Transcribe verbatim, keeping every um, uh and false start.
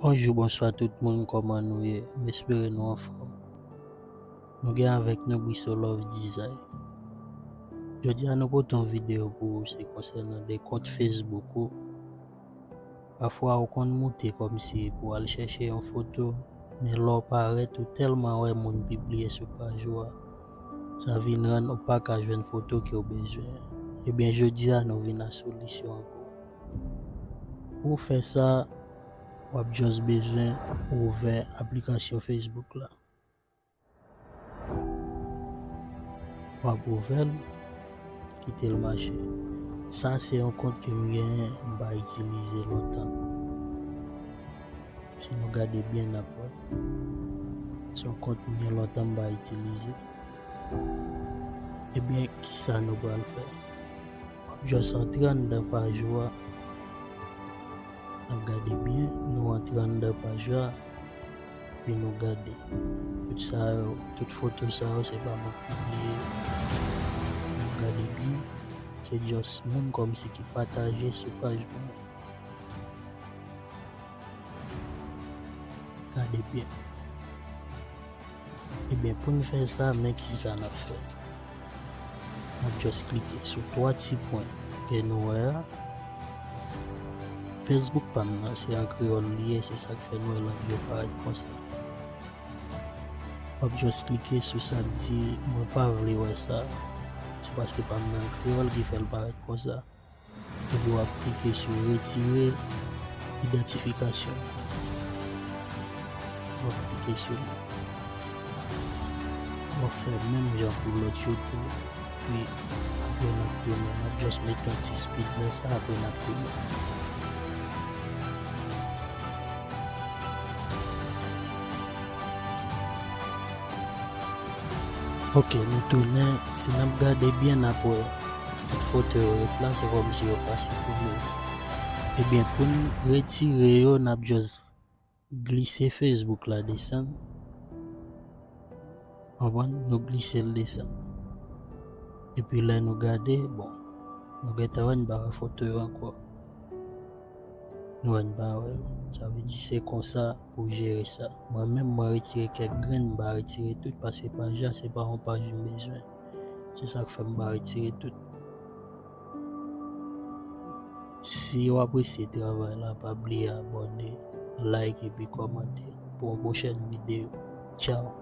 Bonjou, bonswa tout moun, kòman nou ye? M espere nou anfòm. Nou gen avèk nou Briso Love Design. Jodi a nou pote yon videyo pou ou, se konsènan de kont Facebook ou. Pafwa ou konn moute kòmsi pou al chèche yon foto, men lè w parèt ou tèlman wè moun pibliye sou paj ou a, sa vin rann ou pa ka jwenn foto ke w bezwen. Ebyen, jodi a nou vin ak solisyon an pou ou. Pou w fè sa, w ap just bezwen ouvè aplikasyon Facebook la. W ap ouvè l, kite l mache. Sa se yon kont ke m genyen, m pa itilize lontan. Si nou gade byen, n ap wè. Se yon kont m gen lontan m pa itilize. Ebyen, kisa nou pral fè? W ap just antre anndan paj ou a. N ap gade byen, nou antre anndan paj la, epi nou gade. Tout sa yo, tout foto sa yo, se pa mwen k pibliye. N ap gade byen, se just moun kòmsi ki pataje sou paj mwen. Gade byen. Ebyen, pou n fè sa, men kisa n ap fè. N ap just klike sou twa ti pwen ke nou wè a. Facebook pa m nan, se an kreyòl li ye, se sa k fè nou wè lang yo parèt konsa. W ap just klike sou sa k di, "Mwen pa vle wè sa." Se paske pa m nan an kreyòl ki fè l parèt konsa. Epi w ap klike sou retire idantifikasyon. W ap klike sou li. W ap fè menm jan pou lòt yo tou. Epi apre n ap tounen, n ap just mete yon ti speed nan sa, apre n ap tounen. Ok, nou tounen. Si n ap gade byen, n ap wè tout foto yo ret la, se kòmsi yo pa siprime. Ebyen, pou n retire yo, n ap just glise Facebook la desann. Konprann? Nou glise l desann. Epi lè nou gade, bon, nou gentan wè n pa wè foto yo ankò. Nou wè n pa wè yo. Sa vle di se konsa pou jere sa. Mwen menm, mwen retire kèk grenn, m pa retire tout, paske paj la, se pa yon paj m bezwen. Se sa k fè m pa retire tout. Si w apresye travay la, pa bliye abòne, like epi kòmante pou yon pwochèn videyo. Tchaw!